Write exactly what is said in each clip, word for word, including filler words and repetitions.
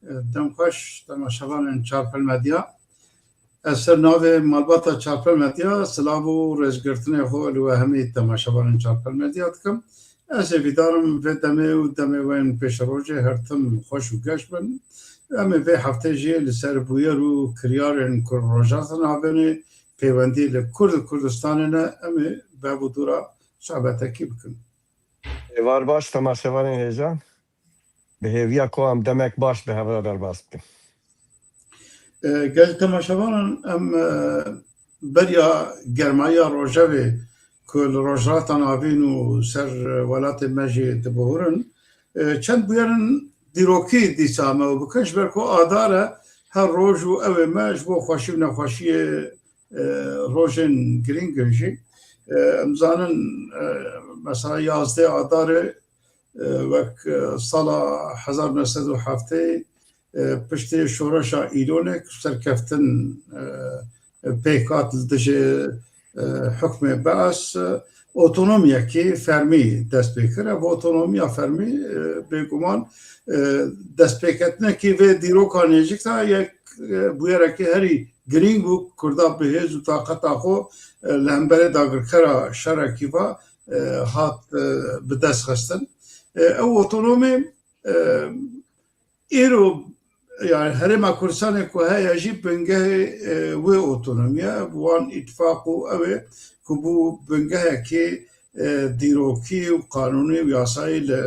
Dem xweş temaşevanên Çarpel Medya. Ez ser navê malbata Çarpel Medya silav û rêzgirtinê xwe li we hemî temaşevanên Çarpel Medya dikim. Ez hêvîdar im vê demê û demê we yên pêşerojê her tim xweş û geş bin. Em ê vê heftê jî li ser bûyer û kiryarên ku li Rojhilata Navînê peywendî li Kurd û Kurdistanê ne, em ê bev û dûra sohbetekî bikin. Êvar baş, temaşevanên hêja. Bi hêviya ku em demek baş bi hev re derbas bikin. E, gelî temaşevanan, em, e, beriya germayiya rojevê ku li Rojhilata Navîn û ser welatê me jî dibihurin, e, çend bûyerin dîrokî dîsa me û bikin, ji ber ku adar e, her roj û ew ê me ji bo xweşî û nexweşiyê, e, rojên girîng in jî. E, em zanin, e, mesela yazdeh adarê, e, wek, e, sala hezar neh sed û heftê, e, piştî şoreşa Îlonê ku serkeftin, e, pêk hat li dijî, e, hukmê Bees, e, otonomiyekî fermî dest pê kir. Ev otonomiya fermî, e, bêguman, e, destpêketinekî vê dîroka nêzîk de yek, e, bûyerekî herî girîng bû. Kurda bi hêz û taqeta xwe, e, li hemberê dagirkera şerekî ve, e, hat, e, bi dest xistin. E, ew otonomî, e, îro, yani Herêma Kurdistanê ku heye jî bingehê, e, wê otonomiye, wan îtifaq û ew ê ku bû bingehekî, e, dîrokî û qanûnî û yasayî li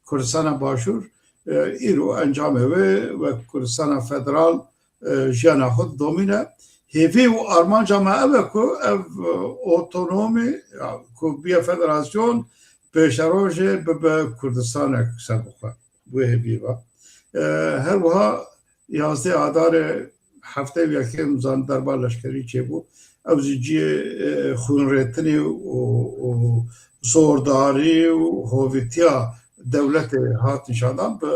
Kurdistana Başûr, e, îro encamê wê wek Kurdistana Federal, e, jiyana xwe didomîne. Hêvî û armanca me ev e ku ev, e, otonomî, ya, ku biye federasyon, pêşerojê bibe Kurdistanek serbixwe. Wê hêvî ve. E, her wiha yazdeh Adarê heftê û yekê em zanin derba leşkerî çêbû. Ew jî cihê, e, xwînrêtinê û, û zordarî û hovîtiya dewletê hat nîşandan. Bi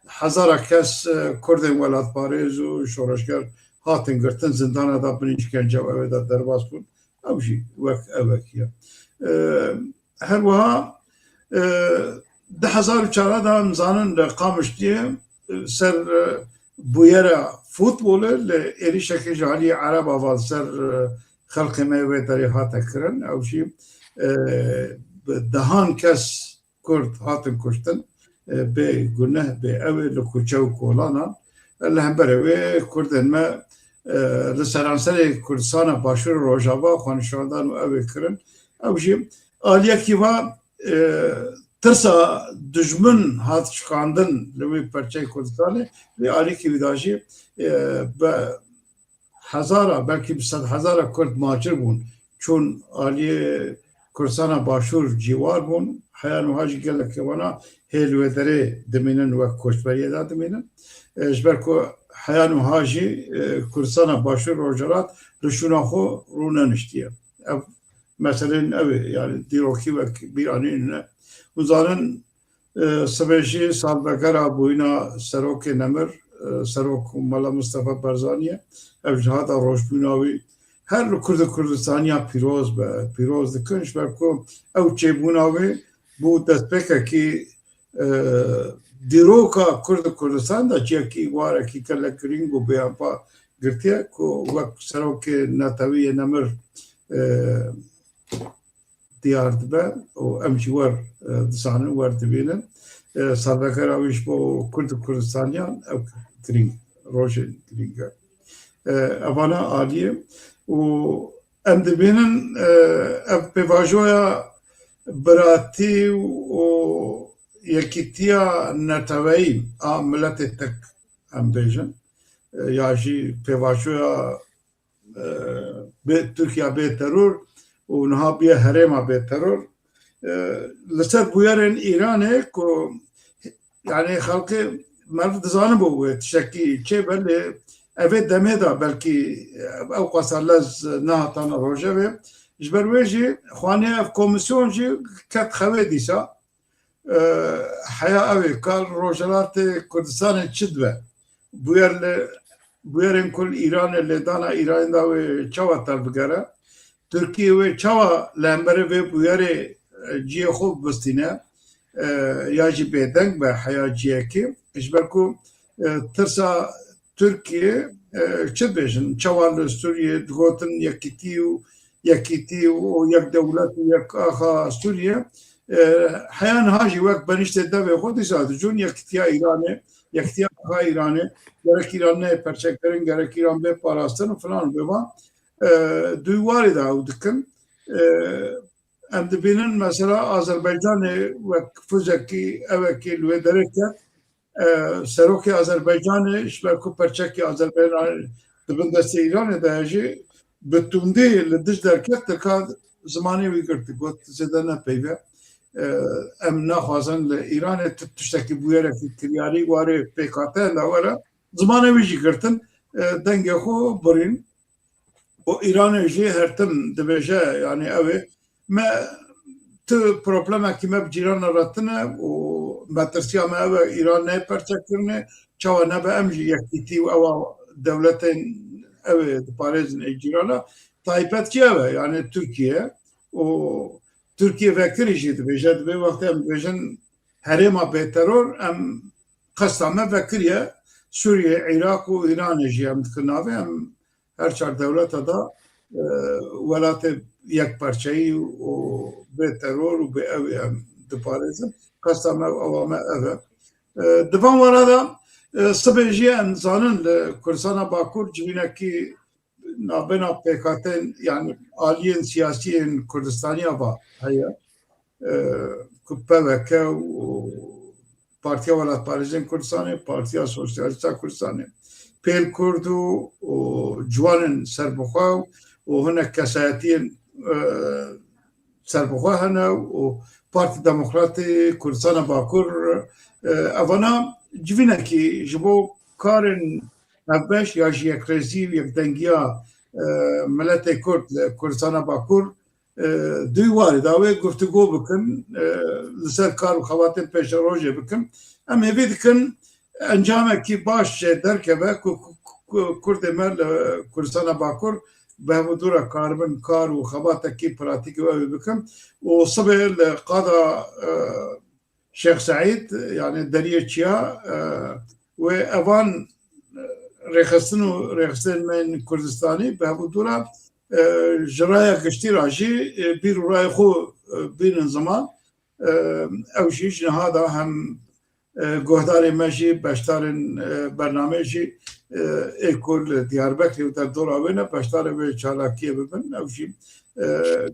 hezara kes, e, Kurdên welatparêz û şoreşger hatin girtin, zindana de bin îşkence û ew ê de derbas bûn. Ew jî wek ewekî ye. E, her wiha, e, du hezar û çar de em zanin li Qamişliyê, e, ser, e, bûyera futbolê li êrîşekê ji aliyê Ereba ve li ser, e, xelkê me wê derê hate kirin. Ew jî, e, bi dehan kes Kurd hatin kuştin, e, bê guneh, bê ew ê li kuçe û kolanan. E, li hemberê wê Kurdên me, e, li seranserê Kurdistana Başûr û Rojava xwenişandan û ew ê kirin. Ew jî aliyekî va, e, tirsa dijmin hat şikandin li wî perçeyê Kurdistanê, lê aliyekî wî da jî, e, bi hezara, belkî bi sed hezara Kurd macir bûn. Çûn aliyê Kurdistana Başûr cîwar bûn. Heya niha jî gelekê wana hê li wê derê dimînin, wek koçberiyê de dimînin. E, ji ber ku heya niha jî, e, Kurdistana Başûr Rojhilat li şûna xwe rûneniştiye. Ev meselên ew ê, yani dîrokî wek bîranîn ne. Hûn zanin, e, sibê jî salvegera bûyîna serokê nemir, e, serok Mela Mistefa Barzanî ye. Ev jihada rojbûna wî her li Kurd û Kurdistaniya pîroz be, pîroz dikin, ji ber ku ew çêbûna wê bû destpêkekî, e, dîroka Kurd û Kurdistan de cihekî, warekî gelek girîng û bêhempa girtiye, ku wek serokê netewî yê nemir, e, diyar dibe û em jî wer, e, dizanin, wer dibînin. E, salvegera wî ji bo Kurd û Kurdistaniyan ew girîng, rojên girîng e. E, evana aliyê û em dibînin, e, ev pêvajoya biratî û yekîtiya neteweyî a miletê tek, em bêjin, e, ya jî pêvajoya e, bê, Tirkiye bê teror û niha bûye herêma bê teror. E, li ser bûyerên Îranê ku, yani, xelkê meriv dizanibû wê tiştekî çêbe, lê evê demê de belkî ew qasa lez nehatana rojevê. Ji ber wê jî xwaniye ev komîsyon jî ket xewê dîsa. E, heya ew ê ka li Rojhilatê Kurdistanê çi dibe? Bûyer li, bûyerên ku li Îranê lêdana Îranê da wê çawa tevbigere? Tirkiye wê çawa li hemberê vê bûyerê, e, cihê xwe bibistîne? E, ya jî bêdeng be heya cihekê? Ji ber ku e, tirsa Tirkiye, e, çi dibêjin? Çawa li Sûriyê digotin yekîtî û yekîtî û yek dewlet û yek axa Sûriye, e, heya niha jî wek benîştê devê xwe dîsa dicûn yekîtiya Îranê, yekîtiya axa Îranê, gerek Îran neyê perçekirin, gerek Îran bê parastin û filan û bêvan, e, dû warê de ew dikin. E, em dibînin mesela Azerbaycanê wek fuzekî evekî li wê derê ket, e, serokê Azerbaycanê ji ber ku perçekî Azerbaycanê di bin destê Îranê de ye jî bi tundî li dij derket, Tirka zimanê wî girt, got zêde ne peyv e. E, em naxwazin li Îranê tu tiştekî bûyerekî kiryarî warê pêkhateyan de were. Zimanê wî jî girtin, e, dengê xwe birîn. Û Îranê jî her tim dibêje, yanî ew ê me tu problemekî me bi cîrana re tune û metirsiya me ew e, Îran neyê perçekirinê, çawa nebe em jî yekîtî û ewa dewletên ew ê diparêzin ê cîrana. Taybet jî ew e, yanî Tirkiye û Tirkiye vekirî jî dibêje, dibê wextê em dibêjin herêma bêteror, em qesta me vekiriye Sûriye, Iraq û Îranê jî em dikin navê, em her çar dewleta da, e, welatê yekparçeyî û bê teror û bê ew ê em diparêzin. Qesta me û ewa me ev e. E, di van wara de, e, sibê jî em zanin li Kurdistana Bakur civînekî navbena pêkhatên, yanî aliyên siyasî yên Kurdistaniya va heye. E, ku P V K û Partiya Welatparêzên Kurdistanê, Partiya Sosyalîsta Kurdistanê, Pêl Kurd û, û ciwanên serbixwe û hinek kesayetiyên, e, serbixwe hene û Partî Demokratê Kurdistana Bakur, e, evana civînekî ji bo karên hevbeş ya jî yekrêzî û yekdengiya, e, miletê Kurd li Kurdistana Bakur, e, dû warê dawê guftûgo bikin, e, li ser kar û xebatên pêşerojê bikin. Em hêvî dikin encamekî baş jê derkeve ku, ku, ku Kurdê me li Kurdistana Bakur bi hevdû re karibin kar û xebatekî pratîkî ew ê bikin. Û sibê li qada, e, Şêx Seîd, yanî Deriyê Çiya, e, wê evan, e, rêxistin û rêxistinên me yên Kurdistanî bi hevdû re, e, ji raya giştî re jî, e, bîr û rayê xwe, e, bînin ziman. E, ew jî ji niha de hem, e, guhdarê me jî, beşdarên, e, bernameyê jî, e, ê ku li Diyarbekirê û derdora wê ne, beşdarê wê çalakiyê bibin. Ew jî, e,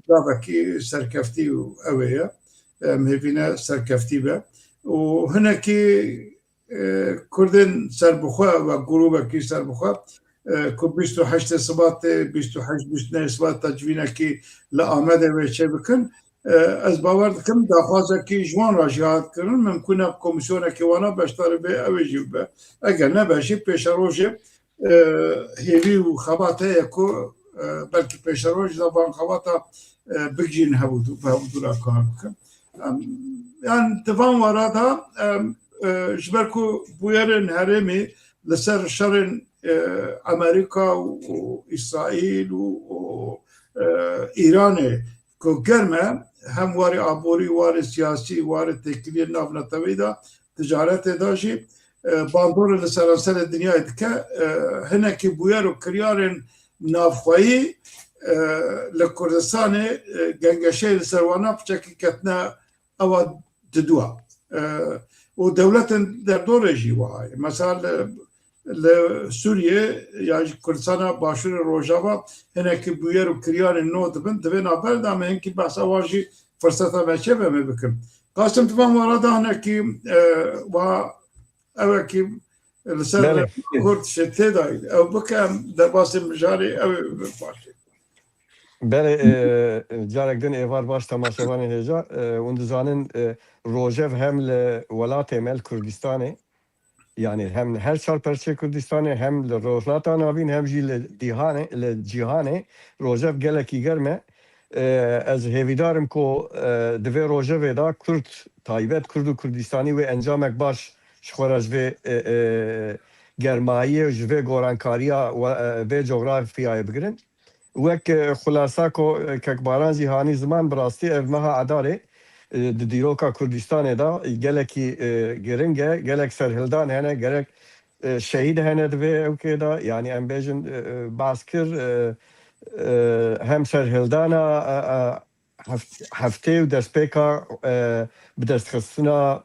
gavekî serkeftî û ew ê ye. Em hêvî ne serkeftî be. Û hinekî, e, Kurdên serbixwe ve grûbekî serbixwe, e, ku bîst û heştê Sibatê, bîst û heşt, bîst û nehê Sibatê civînekî li Amedê wê çêbikin. E, ez bawer dikim daxwazekî ji wan re jî hat kirin. Mimkun e komîsyonekî wana beşdarî vê ew ê jî bibe. Eger nebe jî pêşerojê, e, hêvî û xebat heye ku, e, belkî pêşeroj de van xebata, e, bigihîn hevdû, bi hevdû re kar bikin. Em, yan di van wara de, em, e, ji ber ku bûyerên herêmê li ser şerên, e, Amerîka û, û Îsraîl û, û, e, Îranê ku germ e, hem warê aborî, warê siyasî, warê têkiliyên navneteweyî de, ticaretê de jî, e, bandorê li seranserê dinyayê dike. E, hinekî bûyer û kiryarên navxweyî, e, li Kurdistanê, e, gengeşeyê li ser wana piçekî ketine ewa diduwa. E, û dewletên derdorê jî wiha ye. Mesela li, li Sûriyê ya jî Kurdistana Başûrê Rojava hinekî bûyer û kiryarên nû dibin. Di vê navberê de em hinkî behsa wan jî firseta me çêbe em ê bikin. Qasim, di van wara de hinekî, e, wa ewekî li ser Belê. Kurd şê tê de ew bike, em derbasê mijarê ew ê baş e. Belê, e, carek din êvar baş temaşevanên hêja, e, hûn dizanin, e, rojev hem li welatê me, li Kurdistanê, yanî hem li her çar perçê Kurdistanê, hem li Rojhilata Navîn, hem jî li dîhanê, li cîhanê rojev gelekî germ e. E, ez hêvîdar im ku, e, di vê rojevê de Kurd, taybet Kurd û Kurdistanî wê encamek baş ji xwe re ji vê, e, e, germayiyê, ji vê gorankariya we, e, vê cografyayê bigirin. Wek, e, xulasa ku, e, kek Baran jî hanî ziman, bi rastî ev meha Edarê, e, di dîroka Kurdistanê de gelekî, e, giring e, gelek serhildan hene, gelek, e, şehîd hene di vê ewkê de. Yanî em bêjin, e, e, behs kir, e, e, hem serhildana, e, e, heft-, heftê û destpêka, e, bidestxistina,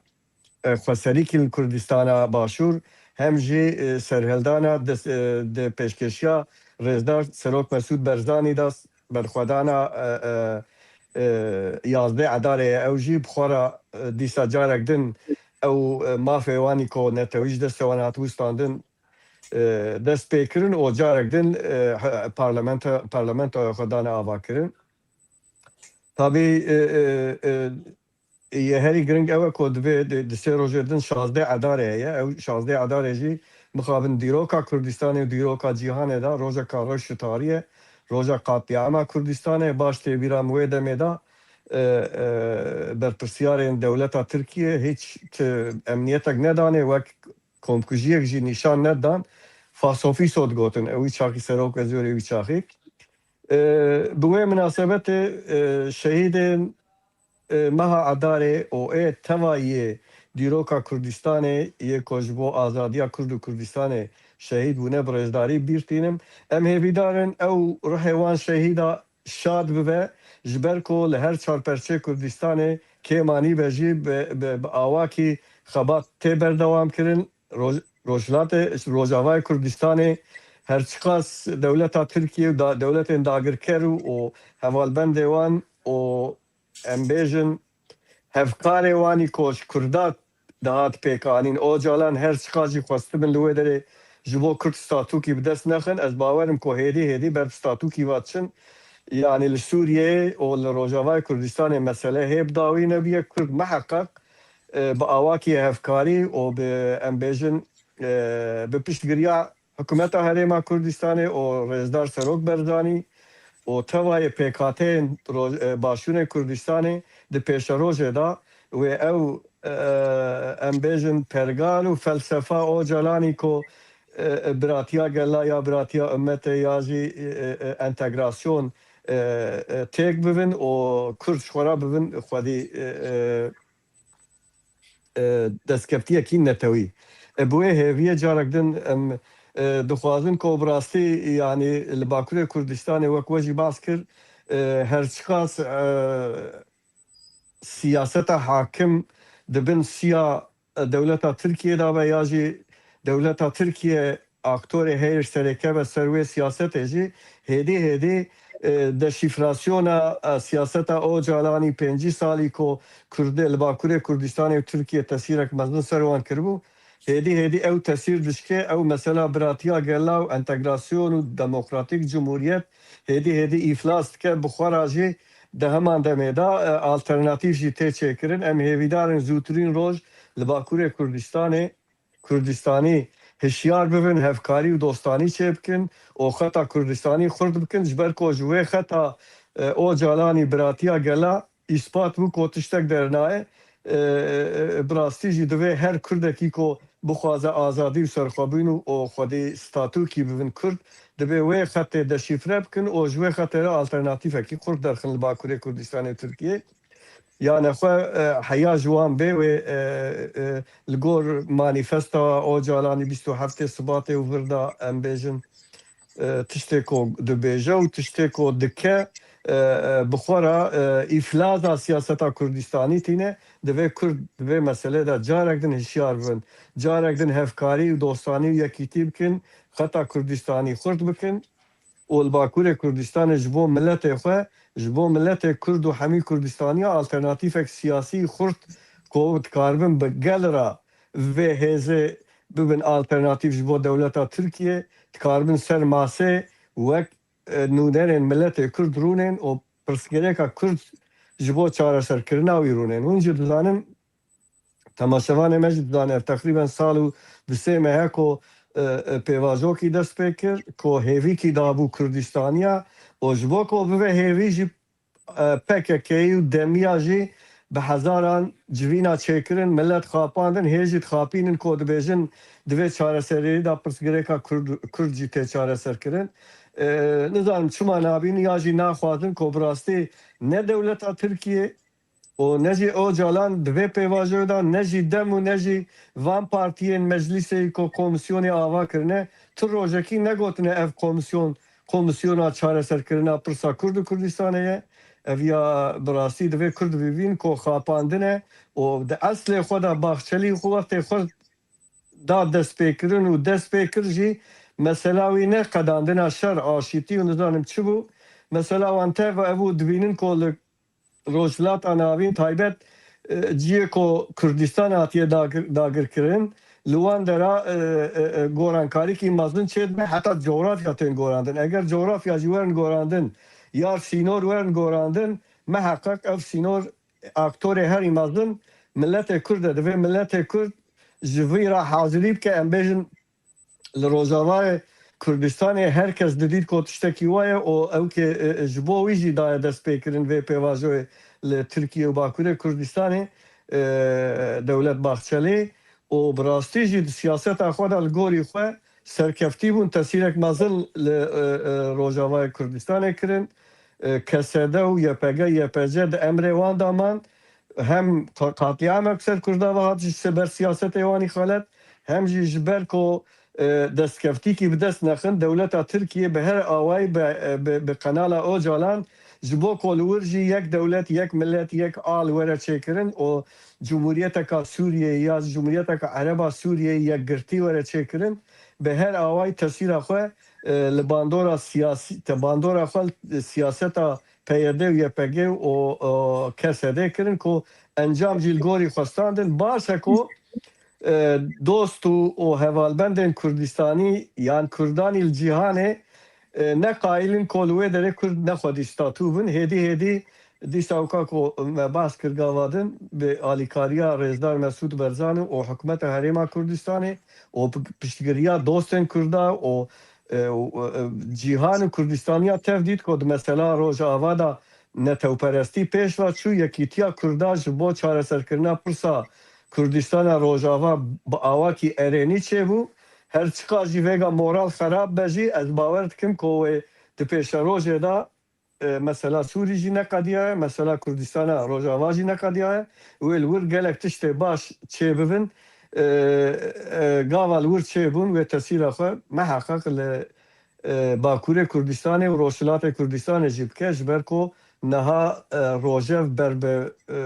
e, xweserîkî li Kurdistana Başûr, hem jî, e, serhildana dest-, e, di pêşkêşiya Rêzdar Serok Mesûd Barzanî de berxwedana, e, e, e, yazdeh Edarê ye. Ew jî bi xwe re, e, dîsa carek din ew, e, mafê wanî ku netewî ji destê wan hatibû standin, e, dest pê kirin û carek din, e, he-, parlamento-, parlamentoya xwe dane avakirin. Tabî, e, e, e, yê herî giring ew e ku divê di, di sê rojê din şazdeh Edarê heye. Ew şazdeh Edarê jî mixabin dîroka Kurdistanê û dîroka cîhanê de rojeka rewş û tarî ye. Roja qatliama Kurdistanê, baş tê bîra min wê demê de, e, e, berpirsiyarên dewleta Tirkiye hiç ti emniyetek nedanê, wek komkujiyek jî nîşan nedan. Fasofîso digotin, ew wî çaxî serok wezîrê wî çaxî. E, bi wê minasebetê, e, şehîdên, e, meha Edarê û ê tevayî yê dîroka Kurdistanê yê ku ji bo azadiya Kurd û Kurdistanê şehîd bûne bi rêzdarî bîr tînim. Em hêvîdar in ew ruhê wan şehîda şad bibe, ji ber ku li her çar perçê Kurdistanê kêmanî be jî bi, bi, bi awakî xebat tê berdewam kirin. Roj-, Rojhilatê, Rojavayê Kurdistanê her çiqas dewleta Tirkiye û da-, dewletên dagirker û, û hevalbendê wan û em bêjin hevkarê wan î ku ji Kurda dihat pêkanîn. Ocalan her çiqas jî xwestibin li wê derê ji bo Kurd statûkî bi dest nexin. Ez bawer im ku hêdî hêdî ber bi statûkî ve diçin. Yanî li Sûriyeyê û li Rojavayê Kurdistanê mesele hê bi dawî nebiye. Kurd miheqeq, e, bi awakî hevkarî û bi, em bêjin, e, bi piştgiriya Hikûmeta Herêma Kurdistanê û Rêzdar Serok Barzanî û tevayê pêkhateyên roj-, e, Başûrê Kurdistanê di pêşerojê de wê ew, e, em bêjin pergal û felsefa Ocalanî ku, e, e, biratiya gela ya biratiya ummetê ya jî, e, e, e, entegrasyon, e, e, têk bibin û Kurd ji xwe re bibin xwedî, e, e, e, destkeftiyekî netewî. E, bi wê hêviyê carek din em, e, dixwazin ku bi rastî, yanî li Bakurê Kurdistanê wek we jî behs kir, e, her çiqas, e, siyaseta hakim di bin siya, e, dewleta Tirkiyê de be ya jî dewleta Tirkiye aktorê heyr sereke be ser wê siyasetê jî, hêdî hêdî, e, deşîfrasyona, e, siyaseta Ocalanî pêncî salî ku Kurdê li Bakurê Kurdistanê û Tirkiye tesîrek mezin ser wan kiribû, hêdî hêdî ew tesîr dişke, ew mesela biratiya gela û entegrasyon û demokratîk cumhuriyet hêdî hêdî îflas dike, bi xwe re jî di heman demê de, e, alternatîf jî tê çêkirin. Em hêvîdar in zûtirîn roj li Bakurê Kurdistanê Kurdistanî hişyar bibin, hevkarî û dostanî çêbikin û xeta Kurdistanî xurt bikin, ji ber ku ji wê xeta, e, Ocalanî biratiya gela îspat bû ku tiştek dernayê. E, e, e, bi rastî jî divê her Kurdekî ku bixwaze azadî û serxwebûn û, û xwedî statûkî bibin Kurd, divê wê xetê deşîfre bikin û ji wê xetê re alternatîfekî xurt derxin li Bakurê Kurdistanê û Tirkiyê. Ya nexwe, e, heya ji wan bê wê, e, e, li gor manîfesta Ocalanî bîst û heftê Sibatê û vir de em bêjin, e, tiştê ku dibêje û tiştê ku dike, e, e, bi xwe re, e, îflaza siyaseta Kurdistanî tîne, divê Kurd di vê meselê de carek din hişyar bibin. Carek din hevkarî û dostanî û yekîtî bikin, xeta Kurdistanî xurt bikin. û li Bakurê Kurdistanê ji bo miletê xwe, ji bo miletê Kurd û hemî Kurdistaniya alternatîfek siyasî xurt ku dikaribin bi gel re vê hêzê bibin alternatîf ji bo dewleta Tirkiye, dikaribin ser masê wek, e, nûnerên miletê Kurd rûnên û pirsgirêka Kurd ji bo çareserkirina wî rûnên. Hûn jî dizanin, temaşevanê me jî dizane, ev teqrîben sal û di sê mehe ku, e, e, pêvajokî dest pê kir, ku hêvîkî dabû Kurdistaniya û ji bo ku bibe hêvî jî, e, P K K'yî û demiya jî bi hezaran civîna çêkirin, milet xapandin, hê jî dixapînin ku dibêjin divê çareserî de pirsgirêka Kurd, Kurd jî tê çareserkirin. E, nizanim çima nabînin ya jî naxwazin ku bi rastî ne dewleta Tirkiye, û ne jî Ocalan di vê pêvajoyê de, ne jî dem û ne jî van partiyên meclîsê ku komîsyonê ava kirine, tu rojekî negotine ev komîsyon, komîsyona çareserkirina pirsa Kurd û Kurdistanê ye. Ev ya bi rastî divê Kurd bibîn ku xapandine û di eslê xwe de Baxçelî xwe wextê xwe da destpêkirin û dest pê kir jî mesela wî ne qedandina şer, aşîtî û nizanim çi bû. Mesela wan teva ev û dibînin ku li Rojhilata Navîn taybet, e, ciyê ku Kurdistan hatiye dagir-, dagirkirin, li wan dera, e, e, e, gorankarîkî mezin çêdibe, heta cografya tên gorandin. Eger cografya jî werin gorandin, ya sînor werin gorandin, miheqeq ev sînor aktorê herî mezin miletê Kurd e. Divê miletê Kurd ji vî re hazirî bike, em bêjin, li Rojavayê Kurdistanê her kes didît ku tiştekî wa ye û ew kê, e, e, ji bo wî jî daye destpêkirin vê pêvajoyê li Tirkiye û Bakurê Kurdistanê, e, Dewlet Bahçelî û bi rastî jî di siyaseta xwe de li gorî xwe serkeftî bûn, tesîrek mezin li, e, e, Rojavayê Kurdistanê kirin. E, K S D û Y P G, Y P C di emrê wan de man. Hem ka-, katliamek ser Kurda ve hat ji seber siyasetê wan î xelet, hem jî ji ber ku, e, destkeftîkî bi dest nexin, dewleta Tirkiye bi her awayî bi, e, bi, bi qenala Ocalan ji bo ku li wir jî yek dewlet, yek milet, yek al were çêkirin û Cumhuriyeteka Sûriyeyê ya Cumhuriyeteka Ereba Sûriyeyê yekgirtî were çêkirin, bi her awayî tesîra xwe, e, li bandora siyasî, te bandora xwe li siyaseta P Y D û Y P G û, e, K S D kirin ku encam jî li gorî xwe standin. Baş e ku, e, dost û, û hevalbendên Kurdistanî yan Kurdanî li cîhanê, e, ne qayîl in ku li wê derê Kurd ne xwedî statû bin. Hêdî hêdî dîsa weka ku me behs kir gava din, bi alîkariya Rêzdar Mesûd Barzanî û hikûmeta Herêma Kurdistanê û pi-, piştgiriya dostên Kurda û, e, û, e, cîhan û Kurdistaniya tev dît ku di mesela Rojava de netewperestî pêş ve çû, yekîtiya Kurda ji bo çareserkirina pirsa Kurdistana Rojava bi awakî erênî çêbû. Her çiqas jî vêga moral xerab be jî, ez bawer dikim ku wê di pêşerojê de, e, mesela Sûrî jî neqediyaye, mesela Kurdistana Rojava jî neqediyaye. Wê li wir gelek tiştê baş çêbibin. E, e, gava li wir çêbûn, wê tesîra xwe miheqeq li, e, Bakurê Kurdistanê û Rojhilatê Kurdistanê jî bike, ji ber ku niha, e, rojev ber bi, e,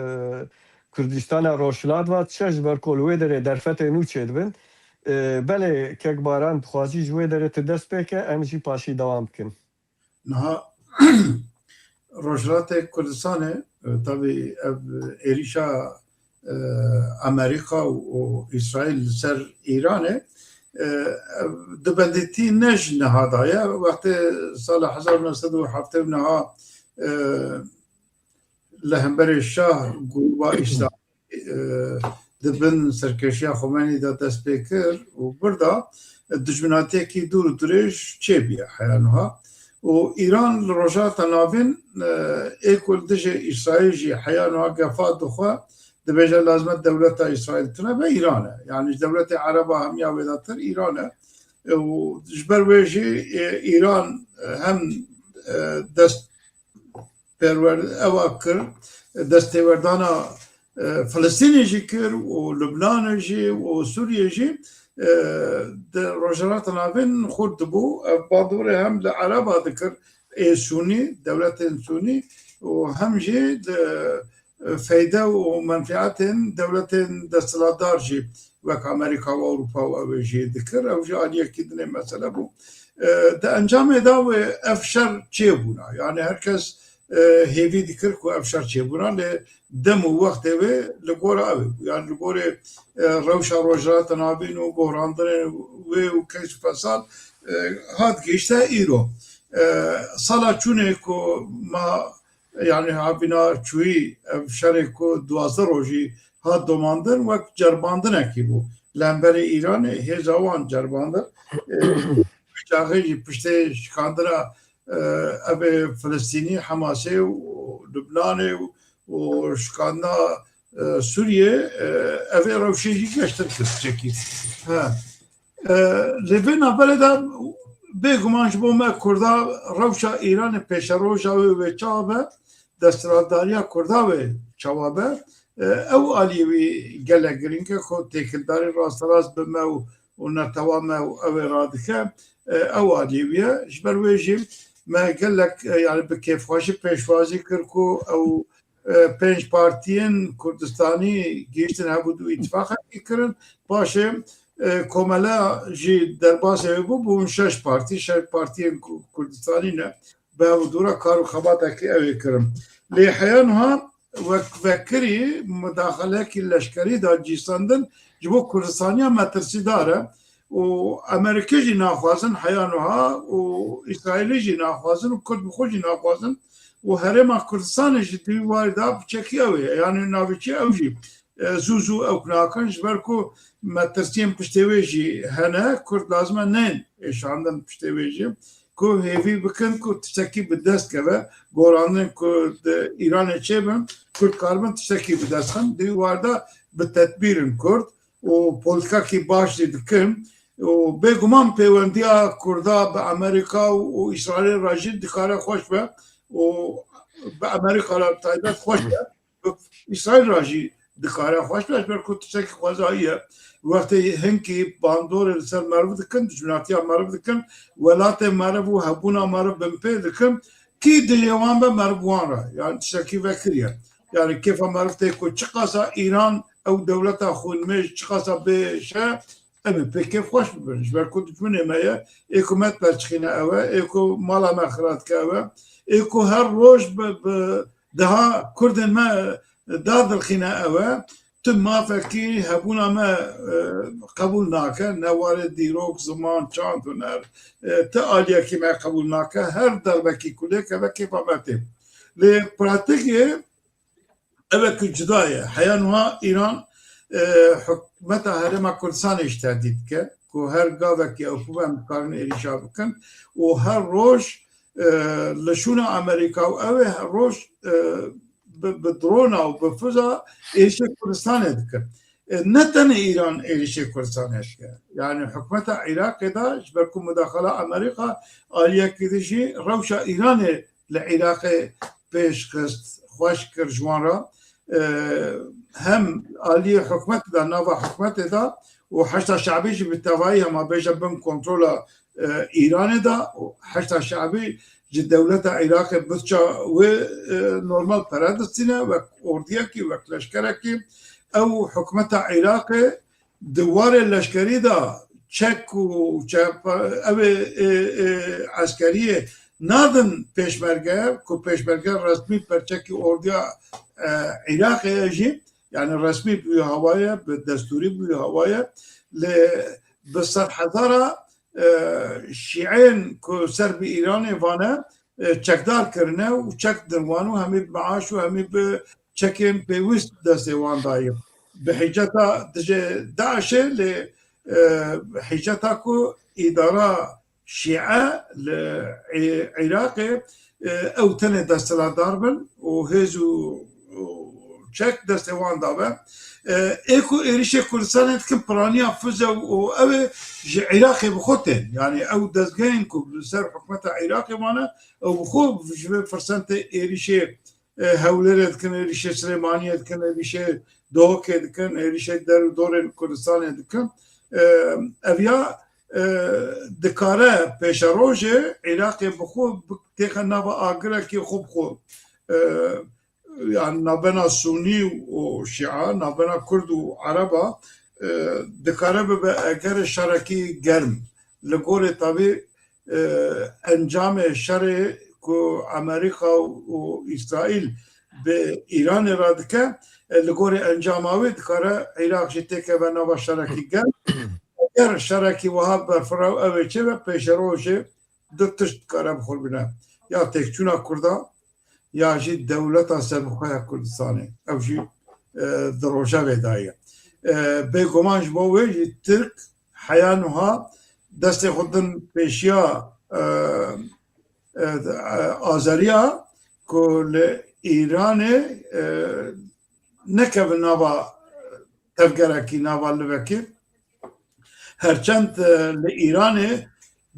Kurdistana Rojhilat ve diçe, ji ber ku li wê derê derfetê nû çêdibin. E, belê, kek Baran, dixwazî ji wê derê tu dest pê ke, em jî paşî dewam bikin. Niha Rojhilatê Kurdistanê, e, tabî ev êrîşa, e, Amerîka û, û Îsraîl li ser Îranê, e, ev dibendîtî ne ji niha de ye. Wextê sala hezar û neh sed û heftê û neh, e, li hemberê şah grûba Îslamî, e, di bin serkêşiya Xomeynî de dest pê kir û birda, e, dijminatiyekî dûr û dirêj çêbûye heya niha. Û Îran li Rojhilata Navîn, e, ê ku li dijî Îsraîl jî heya niha gefa dixwe, dibêje lazim e dewleta Îsraîl tune be, Îran e. Yanî ji dewletê Ereba hemiya wêdetir Îran e. E, û ji ber wê jî, e, Îran, e, hem, e, dest perwer-, ewa kir, destêwerdana, e, Filistînê jî kir û Lubnanê jî û Sûriyê jî, e, di Rojhilata Navîn xurt dibû. Ev bandorê hem li Ereba dikir ê Sûnî, dewletên Sûnî û hem jî di, e, feyde û menfiatên dewletên desthilatdar jî wek Amerîka û Ewropa û ew ê jî dikir. Ew jî aliyekî dinê mesele bû. E, di encamê de wê ev şer çêbûna. Yanî her kes, e, hêvî dikir ku ev şer çêbûna, lê dem û wextê wê li gora ew ê bû. Yanî li gorê, e, rewşa Rojhilata Navîn û gohrandinê wê û keys û fesad, e, hat gihişte îro. E, sala çûnê ku ma, yanî havîna çûyî, ev şerê ku duwazdeh rojî hat domandin, wek cerbandinekî bû. Li hemberî Îranê hêza wan cerbandin. E, çaxê jî piştê şikandina, e, ev ê Filistînî, Hemasê û Lubnanê û, û şikandina, e, Sûriyê, e, ev ê rewşê jî geştir kir çekî. He. E, li vê navberê de bêguman ji bo me Kurda rewşa Îranê pêşeroja wê wê çawa be, desthilatdariya Kurda wê çawa be, e, ew aliyê wî gelek girîng e ku têkildarî rasterast bi me û, û netewa me û ew ê radike, e, ew aliyê wî ye. Ji ber wê jî me gelek, e, yani bi kêfxweşî pêşwazî kir ku ew, e, pênc partiyên Kurdistanî gihîştin hev û du îtîfaqekî kirin. Paşê, e, komela jî derbasê wê bû, bûn şeş partî, şeş partiyên Ku-, Kurdistanî ne. Bi hev û dû re kar û xebatekî ew ê kirin. Lê heya niha wek vekirî mudaxaleyekî leşkerî da cîsandin ji bo Kurdistaniya metirsîdar e û Amerîkê jî naxwazin heya niha û Îsraîlî jî naxwazin û Kurd bi xwe jî naxwazin û Herêma Kurdistanê jî di wî warî da piçekî ew ê. Yanî navîçî ew jî, e, zû zû ew nakin ji ber ku metirsiyên piştê wê jî hene, Kurd lazim e nên êşandin piştê wê jî. Ku hêvî bikin ku tiştekî bi dest keve, gorandin ku di Îranê çêbin, Kurd karibin tiştekî bi dest xin. Di wî warda bi tedbîr in Kurd û politikakî baş jî dikin. Û bêguman pêwendiya Kurda bi Amerîka û, û Îsraîlê re jî dikare xweş be û bi Amerîka re bi taybet xweş be. Bi Îsraîl re jî dikare xweş be, ji ber ku tiştekî xwezayî ye. Wextê hinkî bandorê li ser meriv dikin, dijminatiya meriv dikin, welatê meriv û hebûna meriv binpê dikin, kî dijê wan be meriv wan re. Yani tiştekî vekirî ye. Yani kêfa meriv tê ku çiqasa Îran ew dewleta xwînmêj çiqasa bê şe, em ê pê kêfxweş bibin. Ji ber ku dijminê me ye, ê ku me diperçixîne ew e, ê ku mala me xira dike ew e, ê ku her roj bi, bi, Daha Kurdên me dadilxîne ew e, tu mafekî hebûna me, e, qebûl nake, ne warê dîrok, ziman, çand, huner, e, ti aliyekî me qebûl nake, her derbekî ku lê keve kêfa me tê. Lê pratîkê ev e ku cuda ye. Heya niha Îran, e, hikûmeta Herêma Kurdistanê jî tehdît dike ku her gavekî ew bû em dikarin êrîşa bikin û her roj, e, li şûna Amerîka û ew ê her roj, e, bi, bi drona û bi fiza êrîşê Kurdistanê dikin. E, ne tenê Îran êrîşê Kurdistanê dike. Yani hikûmeta Iraqê de ji ber ku mudaxala Amerîka aliyekî dijî rewşa Îranê li Iraqê pêş xist, xweş kir ji wan re. E, hem aliyê hikûmetê de, nava hikûmetê de û Heşda Şe'bî jî bi tevayî hema bêje bin kontrola, e, Îranê de û Heşda Şe'bî ji dewleta Iraqê budça wê, e, normal pere distîne, wek ordiyekî, wek leşkerekî. Ew hikûmeta Iraqê di warê leşkerî de çek û çepa-, ew ê, ê, ê, eskeriyê nadin pêşmerge, ku pêşmerge resmî perçekî ordiya, e, Iraqê ye jî, yani resmî bi wî hawa ye, bi destûrî bi wî hawa ye, lê bi sedhezara, e, şîeyên ku ser bi Îranê vane, e, çekdar kirine û çek din wan û hemî bi meaş û hemî bi çekên pêwîst destê wan dayî. Bi hiceta dijê DAIŞê lê, e, hiceta ku îdara Şîe li Ê-, Iraqê, e, ew tenê desthilatdar bin û hêz û, û çek destê wan dabe. E, ê ku êrîşê Kurdistanê dikin piraniya fize û, û ew ê ji Iraqê bi xwe tên. Yani ew dezgehên ku li ser hikûmeta Iraqê mane, ew bi xwe ji vê firsentê êrîşê, e, Hewlêrê dikin, êrîşê Silêmaniyê dikin, êrîşê Duhokê dikin, êrîşê der û dorên Kurdistanê dikin. E, ev ya, e, dikare pêşerojê Iraqê bi xwe bi-, têxe nava agirekî xwe bi xwe, e, yani navbena Sûnî û Şîa, navbena Kurd û Ereba, e, dikare bibe eger şerekî germ. Li gorê tabî, e, encamê şerê ku Amerîka û Îsraîl bi Îranê re dike, e, li gorê encama wê dikare Iraq jî têkeve nava şerekî germ. Eger şerekî wiha berfireh ew ê çêbe, pêşerojê du tişt dikare bi xwe bîne. Ya têkçûna Kurda, ya jî dewleta serbixwe ya Kurdistanê. Ew jî, e, di rojevê de ye. E, bêguman ji bo wê jî Tirk heya niha destê xwe din pêşiya, e, e, Azeriya ku li Îranê, e, nekevin nava tevgerekî, nava livekî. Herçend, e, li Îranê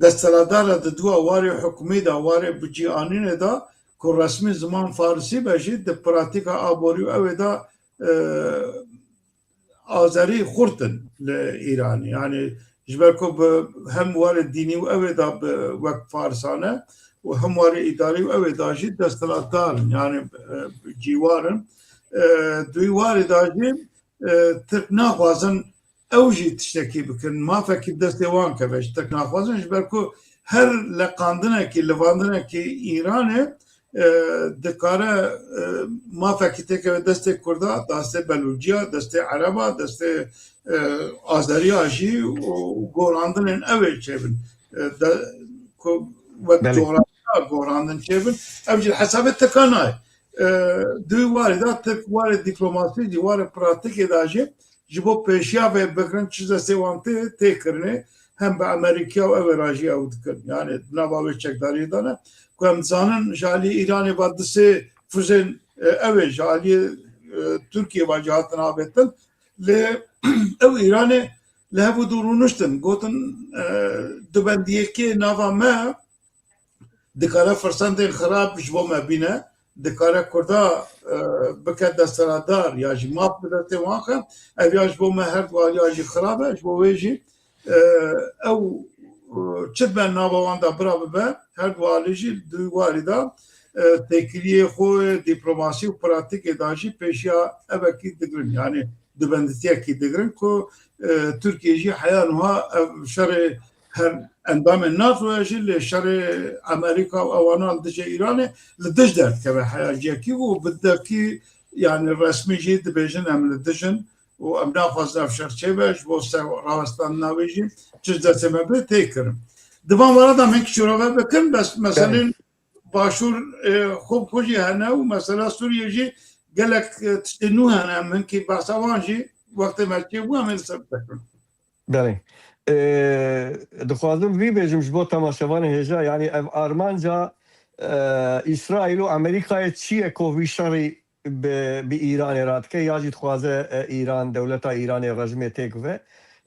desthilatdar e di dua warê hikûmî de, warê bicîanînê de ku resmî ziman farisî be jî di pratîka aborî û ew ê de, e, azerî xurt in li Îranê. Yani ji ber ku bi hem warê dînî û ew ê de bi wek farisane û hem warê îdarî û ew ê de jî desthilatdar in. Yani, e, cîwar in. E, di wî warê de jî, e, Tirk naxwazin ew jî tiştekî bikin, mafekî destê wan keve ji Tirk naxwazin, ji ber ku her leqandinekî, livandinekî Îranê, e, dikare, e, mafekî têkeve destê Kurda, destê Belûciya, destê Ereba, destê, e, Azeriya jî û gorandinên ew ê çêbin. E, de, ku wek Belê. Coxrafiya gorandin çêbin, ev jî hesabê Tirkan nayê. E, di wî warê de Tirk warê dîplomasî jî, warê pratîkê de jî ji bo pêşiya vê bigirin çi destê wan tê, tê kirinê, hem bi Amerîkaya û ew ê re jî ew dikin. Yani di nava wê çekdariyê de ne. Ku em dizanin ji aliyê Îranê ve du sê fuzên, e, ew ê ji aliyê, e, Tirkiyê ve jî hatin avêtin. Lê ew Îranê li hev û du rûniştin. Gotin, e, dubendiyekê nava me dikare firsendên xirab ji bo me bîne, dikare Kurda, e, bike desthilatdar ya jî maf bi destê wan xe, ev ya ji bo me her du aliya jî xirab e, ji bo wê jî, e, ew, e, çi dibe nava wan de bira bibe, her du alî jî di warî de, e, têkiliyê xwe, dîplomasî û pratîkê de jî pêşiya evekî digirin. Yani dubenditiyekî digirin ku, e, Tirkiye jî heya niha ev şerê her endamên NATO ye jî lê şerê Amerîka û ewana li dijî Îranê li dij derdikeve heya ciyekî û bi dekî, yani resmî jî dibêjin em li dij in û em naxwazin ev şer çêbe, ji bo ser rawestandina wê jî çi ji destê me bê tê kirin. Di van were de em hinek şûrove bikin, bes meselên Başûr, e, xwe bi xwe jî hene û mesela Sûriye jî gelek, e, tiştê nû hene. Em hinkî behsa wan jî wextê me çêbû em ê li ser bisekin. Belê. E, dixwazim vî bêjim ji bo temaşevanê hêja, yanî ev armanca, e, Îsraîl û Amerîkayê çi ye ku vî şerî bi, bi Îranê re dike ya jî dixwaze, e, Îran, dewleta Îranê rejimê têk bive.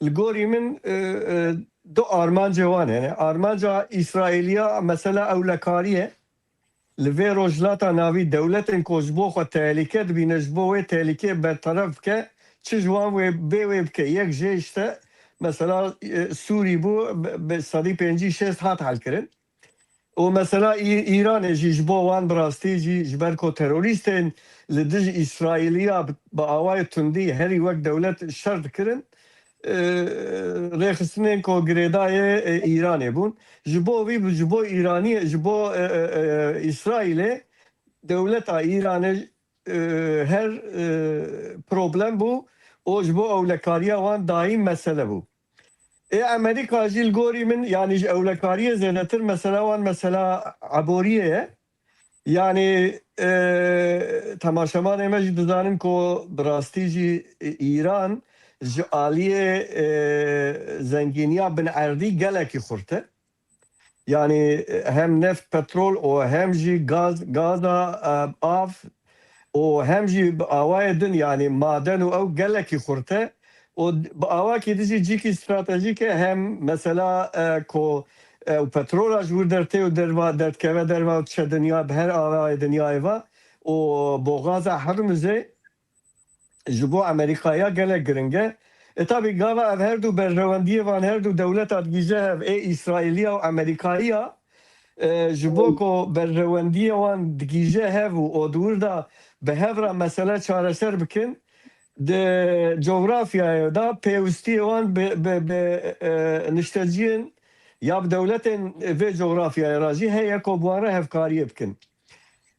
Li gorî min, e, e, du armancê wan hene. Armanca Îsraîliya mesela ewlekarî ye. Li vê rojhilata navî dewletên ku ji bo xwe tehlîke dibîne, ji bo wê tehlîkeyê berteref bike, çi ji wan wê bê wê bike. Yek jê işte mesela, e, Sûrî bû, bi, bi sedî pêncî şêst hat helkirin. Û mesela Î-, Îranê jî ji bo wan bi rastî jî ji ber ku terorîstên li dij Îsraîliya bi, bi awayê tundî herî wek dewlet şer dikirin, e, rêxistinên ku girêdayê, e, Îranê bûn. Ji bo vî, ji bo Îranî, ji bo, e, e, e, Îsraîlê dewleta Îranê, e, her, e, problem bû û ji bo ewlekariya wan dayîn mesele bû. Ê Amerîka jî li gorî min, yanî ji ewlekariyê zêdetir mesela wan mesela eboriyê ye. Yanî, e, temaşevanê me jî dizanin ku bi rastî jî Îran ji aliyê, e, zengîniya bin erdî gelekî xurt e. Yanî, e, hem neft, petrol û hem jî gaz, gaza, e, av û hem jî bi awayê din, yanî maden û ew gelekî xurt e. Û d-, bi awakî din jî cîkî stratejîk e, hem mesela, e, ku, e, ew petrola ji wir dertê û derva, derdikeve derva û diçe dinya, bi her awayê dinyayê ve û boxaza Hermuzê ji bo Amerîkaya gelek giring e. E, tabî gava ev her du berjewendiyê van her du dewleta digihîje hev, ê Îsraîliya û Amerîkaiya, e, ji bo ku berjewendiyê wan digihîje hev û, û di wir de bi hev re mesele çareser bikin, di cografyayê de pêwistiyê wan bi, bi, bi, e, nişteciyên ya bi dewletên vê cografyayê re jî heye ku bi wan re hevkariyê bikin.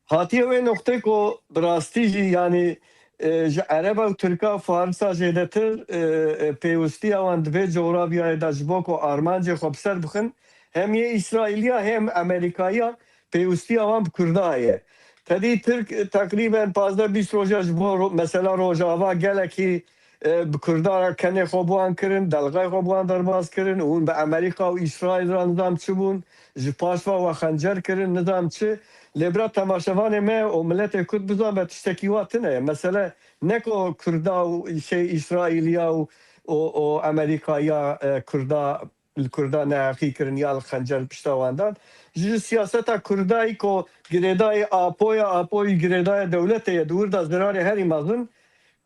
Hatiye wê noqtê ku bi rastî jî, yanî, e, ji Ereba û Tirka, Farisa jêdetir, e, e, pêwistiya wan di vê cografyayê de ji bo ku armancê xwe bi ser bixin, hem yê Îsraîliya hem Amerîkaiya pêwistiya wan bi Kurda ye. Tedî Tirk, e, teqrîben pazdeh bîst roja ji bo ro-, mesela Rojava gelekî, e, bi Kurda re kenê xwe bi wan kirin, delxê xwe bi wan derbas kirin û hûn bi Amerîka û Îsraîl re nizam çi bûn, ji paş ve we xencer kirin, nizam çi. Lê bira temaşevanê me û miletê Kurd bizan be tiştekî wa tune ye. Mesele ne ku Kurda û şey Îsraîliya û, û, û Amerîkaya, e, Kurda li Kurda neheqî kirin ya li xencer pişta wan dan. Ji siyaseta Kurdayî ku girêdayê Apoya, Apoyî girêdayê dewletê ye, di wir de zirarê herî mezin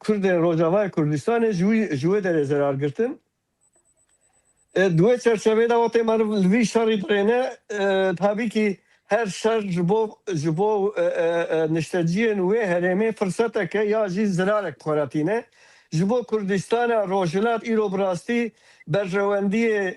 Kurdên Rojavayê Kurdistanê ji wî, ji wê derê zirar girtin. E, di wê çerçevê de wextê meriv li vî şerî dirêne, e, tabî kî her şer ji bo, ji bo, e, e, e, nişteciyên wê herêmê firsetek e ya jî zirarek xwe re tîne. Ji bo Kurdistana Rojhilat îro bi rastî berjewendiyê,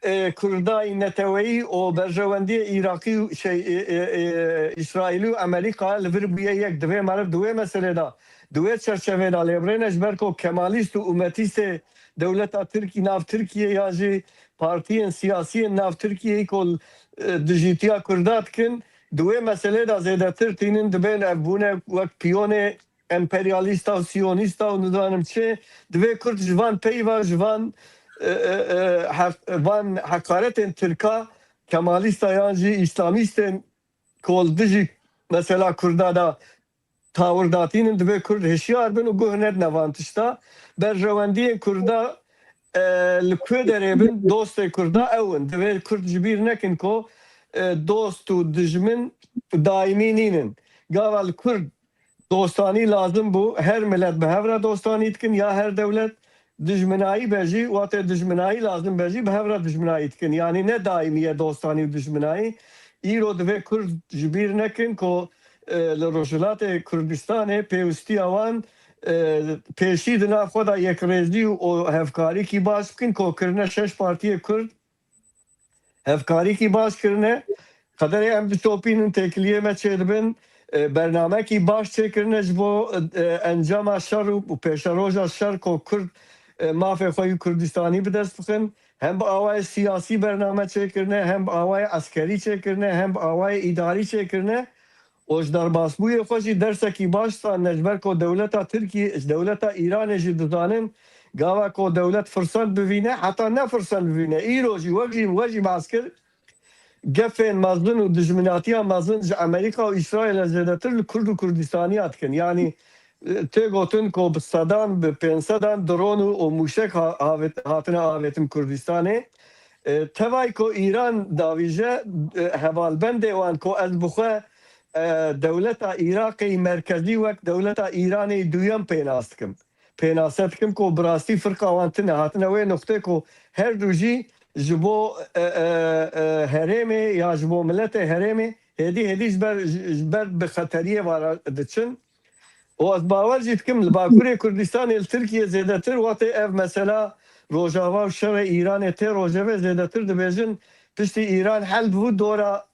e, Kurdayî neteweyî û berjewendiyê Îraqî û şey, e, e, e, Îsraîlî û Amerîka li vir bûye yek. Divê meriv di wê meselê de, di wê çerçevê de lê birêne, ji ber ku kemalîst û ûmetîstê dewleta Tirkî nav Tirkiyê ya jî partiyên siyasiyên nav Tirkiyeyê ku, e, dijîtiya Kurda dikin, di wê meselê de zêdetir tînin dibên ev bûne wek piyonê emperyalîsta û siyonîsta û nizanim çi, divê Kurd ji van peyva, ji van, e, e, e, hef-, van heqaretên Tirka, kemalîsta yan jî îslamîstên ku li dijî mesela Kurda de tawir datînin, divê Kurd hişyar bin û guh nedine van tişta. Berjewendiyên Kurda, e, li ku derê bin, dostê Kurda ew in. Divê Kurd ji bîr nekin ku, e, dost û dijmin daîmî nînin. Gava li Kurd dostanî lazim bû, her milet bi hev re dostanî dikin ya her dewlet, dijminayî be jî, wate dijminayî lazim be jî, bi hev re dijminayî dikin. Yanî ne daîmî ye dostanî û dijminayî. Îro divê Kurd ji bîr nekin ku, e, li Rojhilatê Kurdistanê pêwîstiya wan, e, pêşî di nav xwe de yekrêzî û hevkarîkî baş bikin ku kirine şeş partiyê Kurd, hevkarîkî baş kirine. Qederê em dişopînin, têkiliyê me çêdibin. E, bernamekî baş çêkirine ji bo, e, encama şer û, û pêşeroja şer ku Kurd, e, mafê xwe yî Kurdistanî bi dest bixin. Hem bi awayê siyasî bername çêkirine, hem bi awayê eskerî çêkirine, hem bi awayê îdarî çêkirine. Û ji derbasbûyê xwe jî dersekî baş standine, ji ber ku dewleta Tirkiyê, ji dewleta Îranê jî dizanin, gava ku dewlet firsend bivîne, heta ne firsend bivîne, îro jî wek jî, we jî behs kir, gefên mezin û dijminatiya mezin ji Amerîka û Îsraîlê zêdetir li Kurd û Kurdistaniya dikin. Yanî, e, tê gotin ku bi sedan, bi pênc sedan dron û, û mûşek ha-, havêt-, hatine avêtin Kurdistanê. E, tevayî ku Îran davîje, e, hevalbendê wan ku ez bi xwe, e, dewleta Iraqê merkezî wek dewleta Îranê duyem pênas dikim. Pênase dikim ku bi rastî firqa wan tune hatine wê nuqtê ku her du jî ji bo, e, e, e, herêmê ya ji bo miletê herêmê hêdî hêdî ji ber, ji, ji ber bi xeteriyê vara diçin. Û ez bawer jî dikim li Bakurê Kurdistanê li Tirkiyê zêdetir wextê ev mesela Rojava û şerê Îranê tê rojevê zêdetir dibêjin piştî Îran hel bû dora,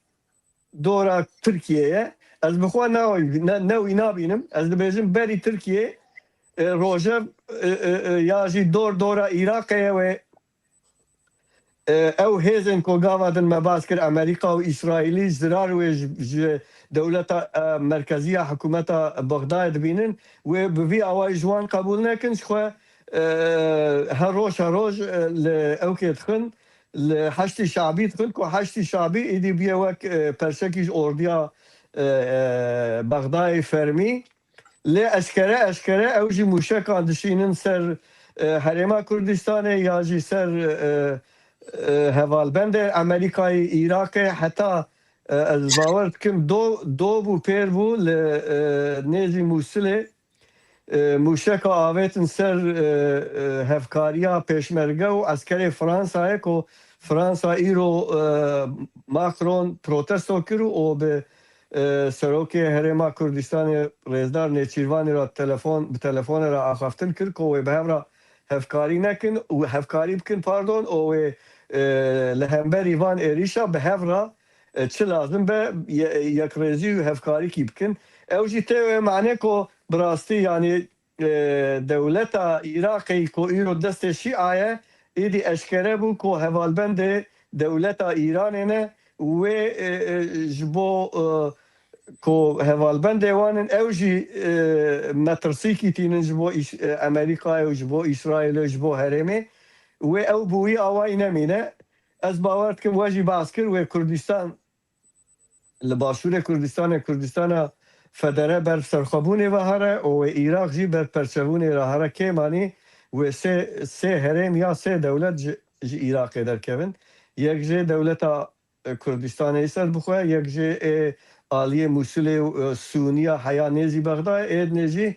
dora Tirkiyê ye. Ez bi xwe ne, ne, ne wî nabînim. Ez dibêjim berî Tirkiyê, e, rojev, e, e, e, ya jî dor dora Iraqê ye wê, e, ew hêzên ku gava din me bas kir, Amerîka û Îsraîlî, zirar wê ji, ji dewleta, e, merkezî ya hikûmeta Bexdayê dibînin, wê bi vî awayî ji wan qebûl nekin, ji xwe, e, her roj her roj, e, li ewkê dixin, li Heşdî Şabî dixin, ku Heşdî Şabî îdî bûye wek, e, perçekî ji ordiya, e, e, Bexdayê fermî. Lê eşkere, eşkere ew jî mûşekan dişînin ser, e, Herêma Kurdistanê ya jî ser, e, e, hevalbendê Amerîkayê, Iraqê, heta, e, ez bawer dikim do, do bû, pêr bû li, e, nêzî Mûsilê, e, mûşeka avêtin ser, e, e, hevkariya pêşmerge û eskerê Fransayê ku Fransa îro, e, Macron protesto kir û bi, e, Serokê Herêma Kurdistanê Rêzdar Nêçîrvanî re telefon, bi telefonê re axaftin kir ku wê bi hev re hevkarî nekin û hevkarî bikin, pardon, û wê, e, li hemberî van êrîşa bi hev re, e, çi lazim be ye-, yekrêzî û hevkarîkî bikin. Ew jî tê wê mane ku bi rastî, yanî, e, dewleta Iraqê ku îro destê Şîa ye, êdî eşkere bû ku hevalbendê dewleta Îranê ne, wê, e, e, ji bo, e, ku hevalbendê wan in, ew jî, e, metirsîkî tînin ji bo Îs-, e, Amerîkayê û ji bo Îsraîlê û ji bo herêmê. Wê ew bi wî awayî nemîne. Ez bawer dikim we jî bas kir, wê Kurdistan li Başûrê Kurdistanê, Kurdistana Federe ber serxwebûnê ve here û wê Iraq jî ber perçebûnê re here. Kêm anî wê sê, sê herêm ya sê dewlet ji, ji Iraqê derkevin. Yek jê dewleta, e, Kurdistanê ser bixwe, yek jê ê aliyê Mûsilê û, e, Sûniya heya nêzî Bexdayê, ê dinê jî,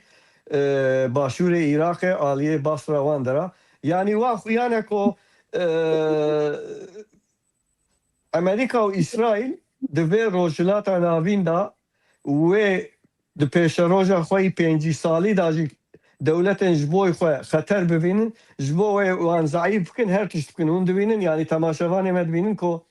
e, başûrê Iraqê aliyê Basra wan dera. Yanî wa xuyane ku, e, Amerîka û Îsraîl di vê Rojhilata Navîn de wê di pêşeroja xwe yî pêncî salî de jî dewletên ji bo xwe xeter bibînin, ji bo wê wan zeîf bikin, her tişt bikin. Hûn dibînin, yanî temaşevanê me dibînin ku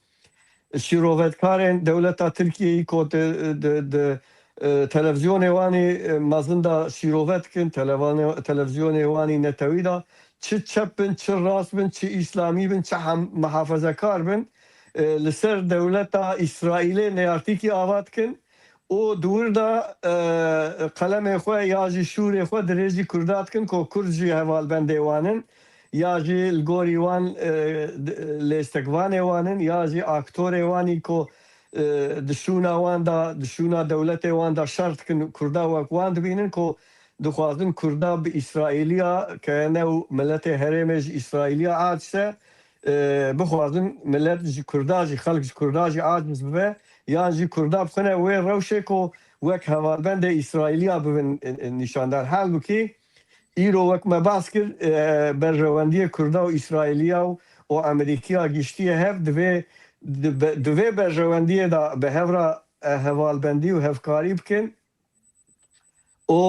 şîrovetkarên dewleta Tirkiyeyê ku di, di, di, e, televîzyonê wan ê, e, mezin de şîrovet dikin, televane-, televîzyonê wan ê netewî de çi çep bin, çi rast bin, çi îslamî bin, çi hem-, mihafezekar bin, e, li ser dewleta Îsraîlê neyartîkî ava dikin û di wir de, e, qelemê xwe ya jî şûrê xwe dirêjî Kurda dikin ku Kurd jî hevalbendê wan in, ya jî li gorî wan, e, d-, lêstekvanê wan in, ya jî aktorê wan î ku, e, di şûna wan de, di şûna dewletê wan de şer dikin, Kurda wek wan dibînin ku dixwazin Kurda bi Îsraîliya, ke ne û miletê herêmê ji Îsraîliya aciz e, e, bixwazin milet ji Kurda jî, xelk ji Kurda jî aciz bibe, yan jî Kurda bixine wê rewşê ku wek hevalbendê Îsraîliya bibin, e, e, nîşandar. Halbukî îro wek me behs kir, e, berjewendiyê Kurda û Îsraîliya û, û Amerîkiya giştiye hev, divê, di be-, di vê berjewendiyê de bi hev re, e, hevalbendî û hevkarî bikin. Û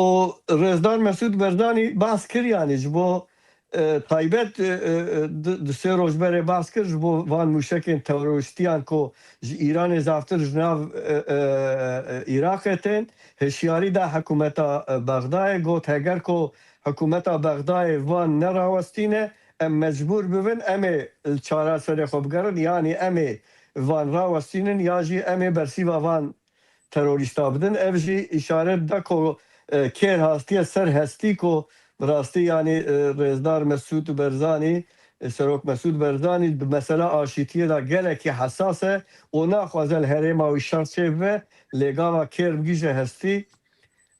Rêzdar Mesûd Berzanî behs kir, yanî ji bo, e, taybet, e, e, e, di, di sê roj berê behs kir ji bo van mûşekên terorîstiyan ku ji Îranê zaftir ji nav, e, e, e, Iraqê tên, hişyarî da hikûmeta, e, Bexdayê, got, heger ku hikûmeta Bexdayê van nerawestîne, em mecbûr bibin, em ê li çareserê xwe bigerin, yanî em ê van rawestînin ya jî em ê bersîva van terorîsta bidin. Ev jî îşaret da ku, e, kêr hastiye ser hestî ku bi rastî, yanî, e, Rêzdar Mesûd Berzanî, e, Serok Mesûd Berzanî di mesela aşîtiyê de gelekî hesas e û naxwaze li herêma wî şer çêbibe, lê gava kêr bigihîje hestî.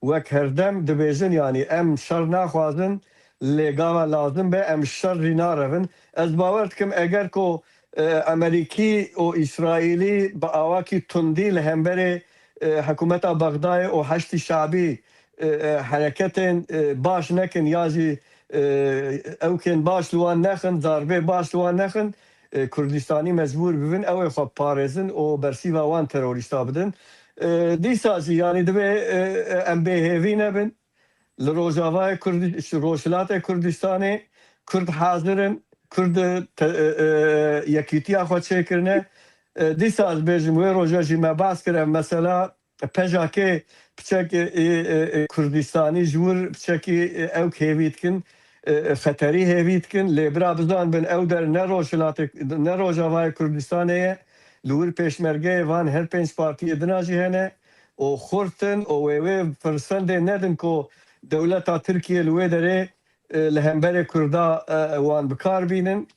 Wek herdem dibêjin, yanî em şer naxwazin, lê gava lazim be em şer jî narevin. Ez bawer dikim eger ku, e, Amerîkî û Îsraîlî bi awakî tundî li hemberê, e, hikûmeta Bexdayê û Heşdî Şabî, e, e, hereketên, e, baş nekin ya jî, e, ewkên baş li wan nexin, darbê baş li wan nexin, e, Kurdistanî mecbûr bibin ew ê xwe parêzin û bersîva wan terorîsta bidin. E, dîsa jî, yanî, divê, e, e, em bêhêvî nebin. Li Rojavayê Kurdi-, Rojhilatê Kurdistanê Kurd hazir in, Kurd te-, e, e, yekîtiya xwe çêkirine. E, dîsa ez bêjim, wê roja jî me behs kir, ev mesela PJAKê piçekî, e, e, e, Kurdistanî ji wir piçekî, e, ew hêvî dikin, e, e, xeterî hêvî dikin. Lê bira bizanbin, ew der ne Rojhilatê, ne Rojavayê Kurdistanê ye. Li wir pêşmergeyê van her pênc partiyê dina jî hene û xurt in û wê, wê firsendê nedin ku dewleta Tirkiye li wê derê, e, li hemberê Kurda, e, wan bi kar bînin.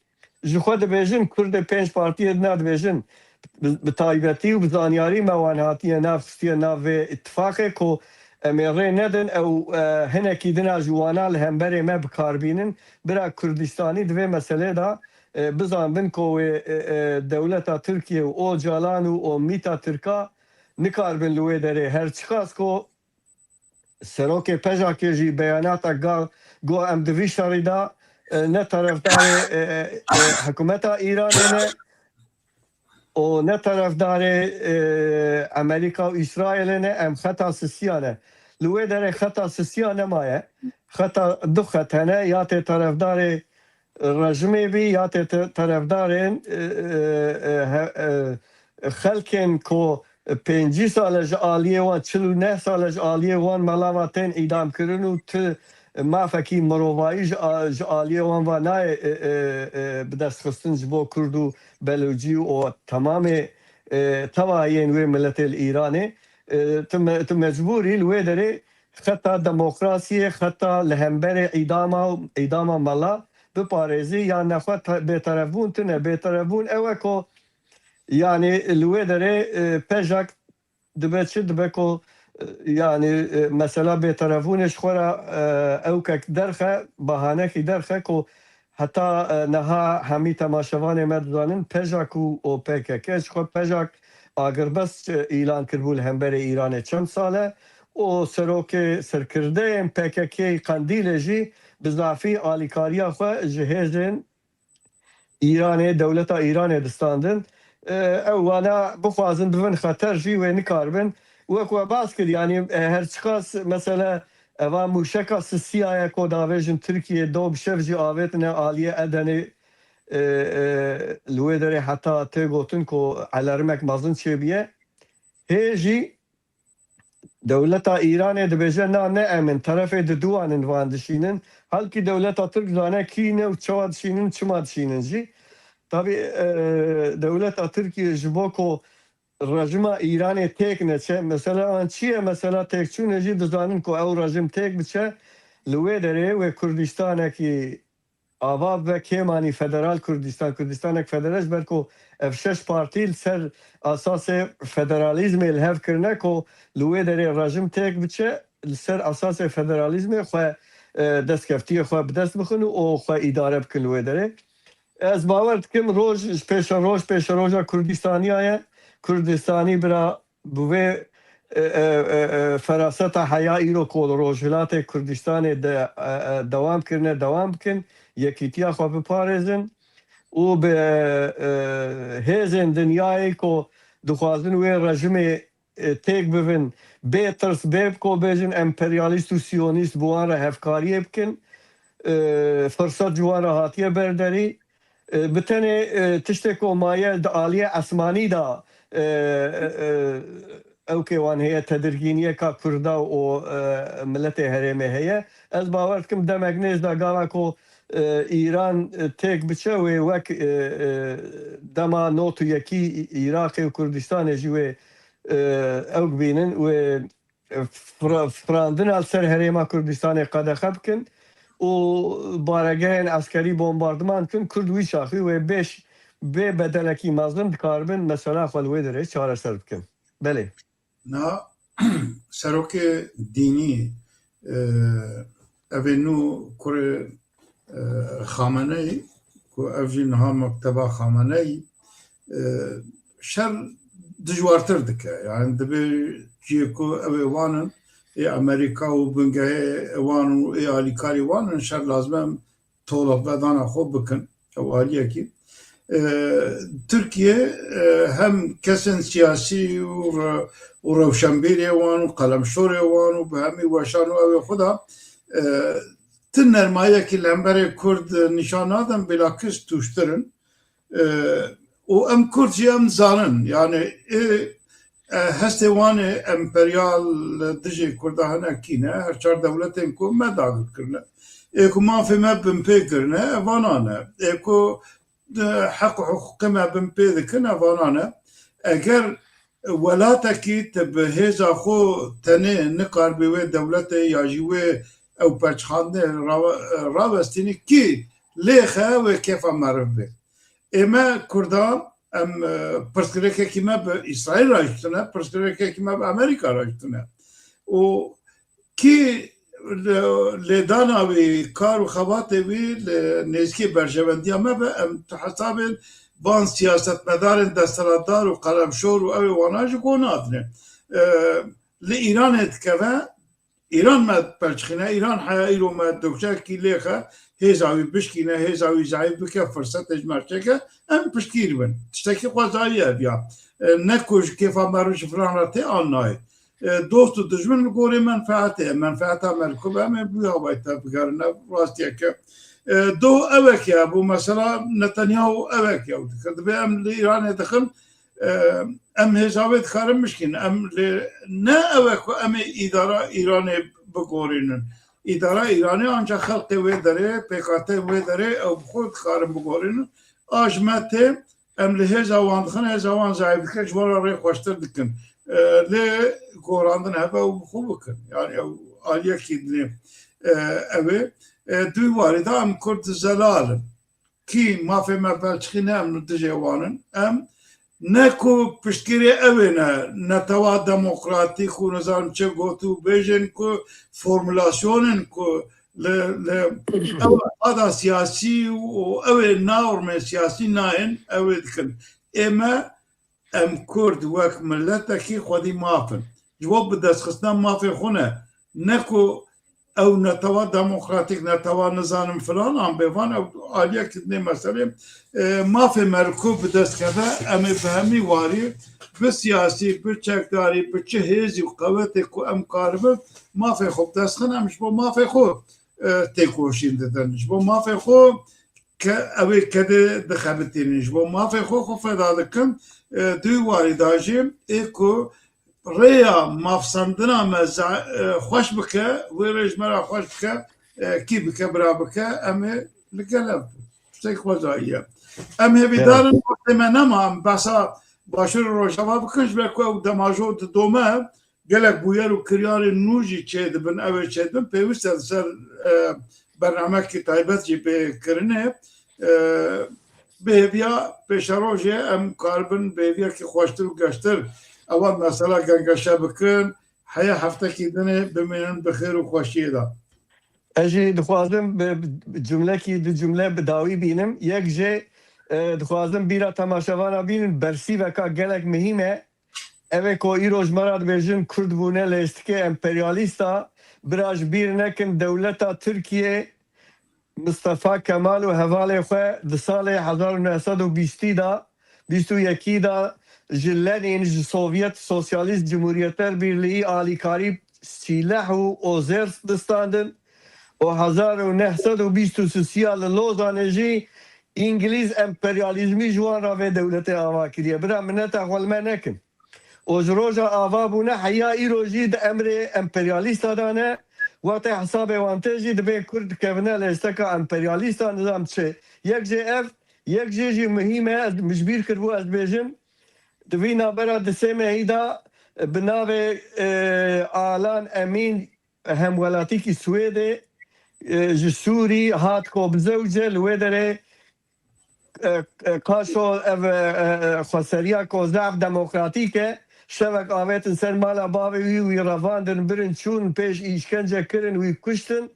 Ji xwe dibêjin, Kurdê pênc partiyê dina dibêjin, bi, bi taybetî û bi zanyarî me wan hatiye nav, xistiye nav vê îtifaqê ku em ê rê nedin ew, e, hinekî dina ji wana li hemberê me bi kar bînin. Bira Kurdistanî di vê meselê de, e, bizanbin ku wê, e, e, dewleta Tirkiye û Ocalan û, û mîta Tirka nikarbin li wê derê. Her çiqas ku serokê PJAKê jî beyanata ga-, got, em di vî şerî de, e, ne terefdarê, e, e, e, hikûmeta Îranê ne û ne terefdarê, e, Amerîka û Îsraîlê ne, em xeta sisiya ne. Li wê derê xeta sisiya nemaye. Xeta, du xet hene, ya tê terefdarê rejimê bî ya tê te-, terefdarên, e, e, e, he-, e, xelkên ku pêncî sal e ji aliyê wan, çil û neh sal e ji aliyê wan melava tên îdamkirin û ti mafekî mirovayî ji a-, ji aliyê wan va nayê, e, e, e, bi dest xistin ji bo Kurd û Belûcî û temamê, e, tevahiyên wê miletê li Îranê. E, tu me-, tu mecbûrî li wê derê xeta demokrasiyê, xeta li hemberê îdama, îdama mela biparêzî, yan nexwe te-, bêterefbûn tune. Bêterefbûn ew e ku, yanî, li wê derê, e, PJAK dibe çi? Dibe ku, e, yanî, e, mesela bêterefbûnê ji xwe re, e, ewkek derxe, bahanekî derxe ku Heta, e, niha hemî temaşevanê me dizanin, PJAK û, û PKK, ji xwe PJAK agirbest, e, îlan kiribû li hemberê Îranê çend sal e û serokê serkirdeyên PKK'ê Qendîlê jî bi zafî alîkariya xwe ji hêzên Îranê, dewleta Îranê distandin. E, ew wana bixwazin bibin xeter jî wê nikaribin. Wek we bas kir, yanî, e, her çiqas mesela eva mûşeka sisiya ye ku davêjin Tirkiye do bi şev jî avêtine aliyê Edenê, e, e, li wê derê heta tê gotin ku alarmek mezin çêbiye. Hê jî dewleta Îranê dibêje, na, ne em in, terefê diduyan in van dişînin. Halkî dewleta Tirk zane kî ne û çawa dişînin, çima dişînin jî. Tabî, e, dewleta Tirkiye ji bo ku rejima Îranê têk neçe, mesela wan çi ye? Mesela têkçûnê jî dizanin ku ew rejim têk biçe, li wê derê wê Kurdistanekî ava bibe, kêmanî federal Kurdistan, Kurdistanek federal, ji ber ku ev şeş partî li ser asasê federalîzmê li hev kirine ku li wê derê rejim têk biçe, li ser asasê federalîzmê xwe, e, destkeftiyê xwe bi dest bixin û xwe îdare bikin li wê derê. Ez bawer dikim roj ji pêşeroj, pêşeroja Kurdistaniya ye. Kurdistanî bira bi vê, e, e, e, e, feraseta heya îro ku li Rojhilatê Kurdistanê de, e, e, dewam kirine, dewam bikin, yekîtiya xwe biparêzin û bi, e, hêzên dinyayê ku dixwazin wê rejimê, e, têk bibin, bê tirs, bê ku bêjin emperyalîst û siyonîst, bi wan re hevkariyê bikin. E, firsat ji wan re hatiye ber derî. E, bi tenê, e, tiştê ku maye di aliyê esmanî de, e, e, e, ewkê wan heye, tedirgîniyeka Kurda û, e, miletê herêmê heye. Ez bawer dikim demek nêz de gava ku, e, Îran, e, têk biçe wê wek, e, e, dema not û yekî Îraqê û Kurdistanê jî wê, e, ewk bînin, wê, e, fra-, firandina li ser herêma Kurdistanê qedexe bikin û baregehên eskerî bombardiman bikin, Kurd wî çaxî wê bêş-, bê bedelekî mezin dikaribin mesela xwe li wê derê çareser bikin. Belê. Na serokê dînî, e, ev ê nû kurê, e, Xameneyî, ku ev jî niha mekteba Xameneyî, e, şer dijwartir dike. Yani dibê cihê ku ew ê wan in, ê Amerîka û bingehê wan û ê alîkarî wan in, şer lazim e em tolofvedana xwe bikin, ew aliyekî. E, Tirkiye, e, hem kesên siyasî û re-, û rewşenbîrê wan û qelemşorê wan û bi hemî weşan û ew ê xwe de, e, ti nermayiyekî li hemberê Kurd nîşan nadin, bilakis tûştir in. E, û em Kurd jî em zanin, yani ê, e, hestê wan ê emperyal li dijî Kurda hene kî ne, her çar dewletên ku me dagir kirine. Ê ku mafê me binpê kirine, evanan e. Ê ku, e, heq û hiqûqê me binpê dikin, evanan e. Eger welatekî tu bi hêza xwe tenê nikaribî wê dewletê ya jî wê ew perçxandinê rawe-, rawestînî, kî lêxe wê kêfa meriv bê. Ê me Kurdan, em, e, pirsgirêkekî me bi Îsraîl re jî tune, pirsgirêkekî me bi Amerîka re jî tune. Û kî li-, lêdana wî, kar û xebatê wî li nêzîkî berjewendiya me be, em tu hesabên van siyasetmedarên desthilatdar û qelemşor û ew ê wana ji go nadine. E, li Îranê dikeve, Îran me pelçixîne, Îran heya îro me dokçekî lêxe, hêza wî bişkîne, hêza wî zayîf bike, firsetê ji me çêke, em piştgîr bin. Tiştekî xwezayî ye ev ya. E, ne ku ji kêfa me re ji filan re tê an nayê. E, dost û dijmin li gorî menfeetê ye. Menfeeta me li ku be, em ê bi wî awayî tevbigerin. Ev rastiyek e. E, do ewek e, bû mesela Netanyahu ewek e. Ew dikir. Dibê em li Îranê dixin, e, em hêza wê dikarin bişkînin. Em lê ne ew e ku em ê îdara Îranê bigorînin. Îdara Îranê anca xelkê wê derê, pêkhateyên wê derê ew bi xwe dikarin bigorînin. A ji me tê, em li hêza wan dixin, hêza wan zayîf dike, ji wan re rê xweştir dikin. E, lê gorandin hebe û bi xwe bikin. Yani ew aliyekî dinê, e, ew ê. E, di wî warî de em Kurd zelal in. Kî mafê me belçixîne, em li dijê wan in. Em ne ku piştgirê ew ê ne, netewa demokratîk û nizanim çi got û bêjin ku formulasyonên ku Li, li, ew qada siyasî û ew ê normê siyasî nayên, ew ê dikin. Ê me, em Kurd wek miletekî xwedî maf in. Ji bo bi destxistina mafê xwe ne. Ne ku ew netewa demokratîk, netewa nizanim filan an bê van, ew aliyek dinê meselê. E, mafê me li ku bi dest keve, em ê bi hemî warî, bi siyasî, bi çekdarî, bi çi hêzî û qewetê ku em karibin, mafê xwe bi dest xin, em ji bo mafê xwe, e, têkoşîn didin. Ji bo mafê xwe ke ew ê kedê dixebitînin. Ji bo mafê xwe xwe feda dikin. E, di wî warî de jî ê ku rêya mafsendina me za-, e, xweş bike, wê rê ji me re xweş bike, e, kî bike, bira bike, em ê li gel ev tiştek xwezayî ye. Em hêvîdar in, wextê me nema, em behsa Başûr û Rojava bikin, ji ber ku ew demajo didome, gelek bûyer û kiryarên nû jî çêdibin, ew ê çêdibin, pêwîst e li ser, e, bernamekî taybet jî bê kirinê. E, bi hêviya pêşerojê em karibin bi hêviyekî xweştir û geştir ewan mesela gengeşe bikin. Heye heftekî dinê bimînin bi xêr û xweşiyê de. Ez jî dixwazim bi, bi cumlekî, du cumle bi dawî bînim. Yek jê, e, dixwazim bîra temaşevana bînin, bersîveka gelek muhîm e. Ev ê ku îro ji me re dibêjin Kurd bûne lêstikê emperyalîsta, bira ji bîr nekin dewleta Tirkiyê Mistefa Kemal û hevalê xwe di salê hezar û neh sed û bîstî de, bîst û yekî de ji Lenîn, ji Sovyet Sosyalîst Cumhuriyetler Birliği alîkarî sîleh û ozêrs distandin û hezar û neh sed û bîst û sisiya li Lozanê jî Îngilîz emperyalîzmî ji wan re vê dewletê ava kiriye. Bira mineta xwe li me nekin. Û ji roja ava bûne heya îro jî di emrê emperyalîsta de ne. Wextê hesabê wan tê jî dibê Kurd dikevine lêsteka emperyalîsta nizam çi. Yek jê ev, yek jê jî muhîm e, ez min ji bîr kiribû ez dibêjim. Di vî navbera di sê mehî de bi navê, e, Alan Emîn hemwelatîkî Swêdê, e, ji Sûrî hat ku bizewce li wê derê, e, e, Kaşo ev, e, e, e, xweseriya ku zaf demokratîk e, şevek avêtin ser mala bavê wî, wî revandin, birin çûn pêş, îşkence kirin, wî kuştin.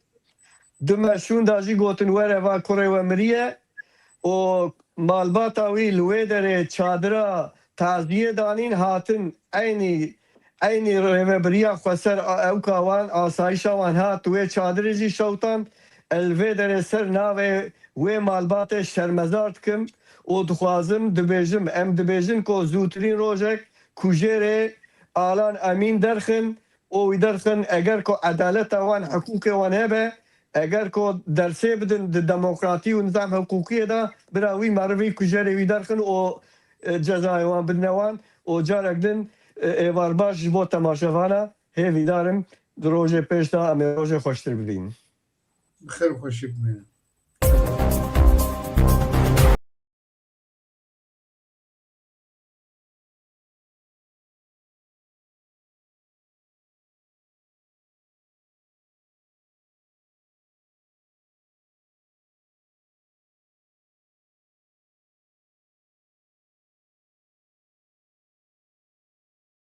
Du me şûnda jî gotin, "Were va kurê we miriye." Û malbata wî li wê derê çadira taziyê danîn, hatin eynî, eynî rêvebiriya xweser a-, ewka wan, asayişa wan hat wê çadirê jî şewtan. Ez li vê derê ser navê wê malbatê şermezar dikim û dixwazim, dibêjim, em dibêjin ku zûtirîn rojek kujêrê Alan Emîn derxin û wî derxin, eger ku edaleta wan, hiqûqê wan hebe, eger ku dersê bidin di demokratî û nizam hiqûqiyê de, bira wî merivî kujerê wî derxin û, e, cezayê wan bidine wan û carek din, e, êvar baş ji bo temaşevana. Hêvîdar im di rojê pêş de em ê rojê xweştir bibînin. Bi xêr û xweşî bimînin.